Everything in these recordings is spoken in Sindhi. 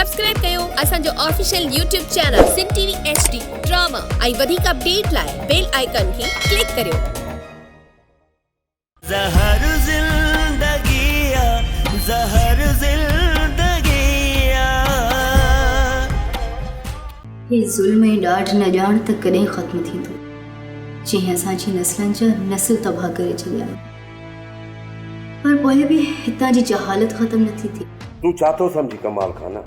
سبسڪرائب ڪيو اسان جو official YouTube channel Sindh T V H D drama ۽ وڌيڪ اپڊيٽ لاء بيل آئيڪان کي ڪلڪ ڪريو. زهر زندگي آ زهر زندگي آ. هي ظلم ۽ ڏاڍ نه ڄاڻ ته ڪڏهن ختم ٿيندو، جنهن اسان جي نسلن جا نسل تباهه ڪري ڇڏيا آهن. پر پوء به هتان جي جهالت ختم نٿي ٿئي. تون ڇا ٿو سمجهين ڪمال خان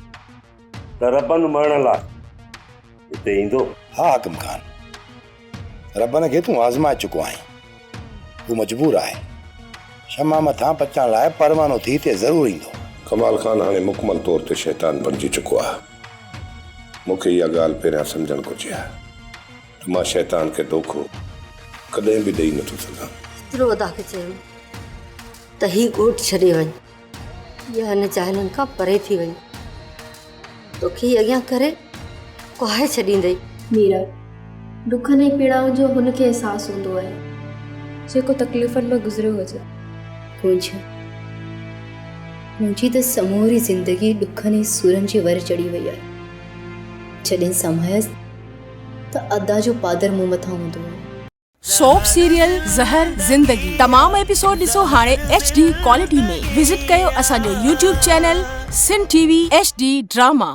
ته ربن مرڻ لاء هتي ايندو؟ ها حاڪم خان، ربن کي تون آزمائي چڪو آهين. هو مجبور آهي. شمع مٿان پچڻ لاء پروانو ٿي هتي ضرور ايندو. ڪمال خان هاڻي مڪمل طور تي شيطان بڻجي چڪو آهي. مون کي اها ڳالهه پهريان سمجهڻ گهرجي ها ته مان شيطان کي دوکو ڪڏهن به ڏئي نٿو سگهان. ايترو ادا کي چيم ته هي ڳوٺ ڇڏي وڃ يا هن جاهلن کان پري ٿي وڃ. توکي هي اڳيان ڪري ڪهائي ڇڏيندئي. ميرا، ڏکن ۽ پيڙائن جو هن کي احساس هوندو آهي، جيڪو تڪليفن مان گذريو هجي. ڪونج، منهنجي ته سموري زندگي ڏکن ۽ سورن جي ور چڙهي وئي آهي. جڏهن سامايس ته ادا جو پادر مون مٿان هوندو هو. سوپ سيريل زهر زندگي تمام ايپيسوڊ ڏسو هاڻي ايڇ ڊي ڪوالٽي ۾ وزٽ ڪيو اسان جو YouTube channel Sindh T V H D drama.